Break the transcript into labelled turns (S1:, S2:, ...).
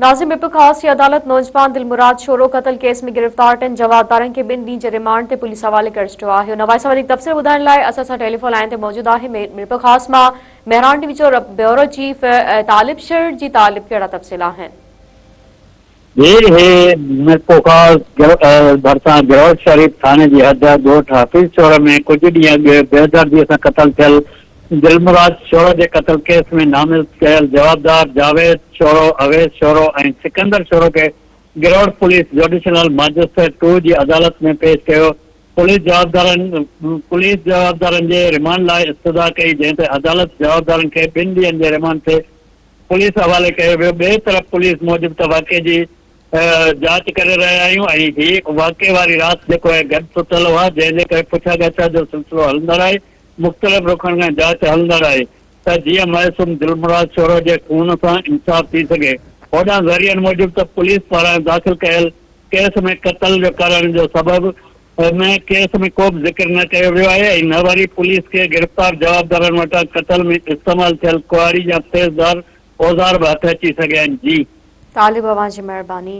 S1: ناظم ميرپورخاص جي عدالت نوجوان دلمراد شورو قتل ڪيس ۾ گرفتار ٽن جوابدارن کي ٻن ڏينهن جي ريمانڊ تي پوليس حوالي ڪري ڇڏيو آهي. ان حوالي سان وڌيڪ تفصيل ٻڌائڻ لاء اسان سان ٽيليفون لائين تي موجود آهي ميرپورخاص مان مهراڻ ٽي وي جو بيورو چيف طالب شر جي طالب ڪهڙا تفصيل آهن.
S2: جي هي ميرپورخاص ڀرسان گروڊ شريف ٿاڻي جي حد ڳوٺ حفيظ شورو ۾ ڪجهه ڏينهن اڳ بيدردي سان قتل ٿيل دلمراد شورو جي قتل ڪيس ۾ نامزد ڪيل جوابدار جاويد شورو، اويس شورو ۽ سڪندر شورو کي Giror police judicial magistrate two جي عدالت ۾ پيش ڪيو. پوليس جوابدارن پوليس جوابدارن جي ريمانڊ لاء استدعا ڪئي جنهن تي عدالت جوابدارن کي ٻن ڏينهن جي ريمانڊ تي پوليس حوالي ڪيو ويو. ٻئي طرف پوليس موجب ته واقعي جي جاچ ڪري رهيا آهيون ۽ هي واقعي واري رات جيڪو آهي گڏ ستل هئا جنهن جي ڪري پڇا ڳاڇا جو سلسلو هلندڙ آهي. مختلف رخن کان جاچ هلندڙ آهي ته جيئن معصوم دلمراد شورو جي خون سان انصاف ٿي سگهي. هوڏانهن ذريعن موجب ته پوليس پاران داخل ڪيل ڪيس ۾ قتل جو ڪرڻ جو سبب ۾ ڪيس ۾ ڪو به ذڪر نه ڪيو ويو آهي ۽ نه وري پوليس کي گرفتار جوابدارن وٽان قتل ۾ استعمال ٿيل ڪهاڙي يا تيز ڌار اوزار به هٿ اچي سگهيا آهن. جي.
S1: طالب اوهان جي مهرباني.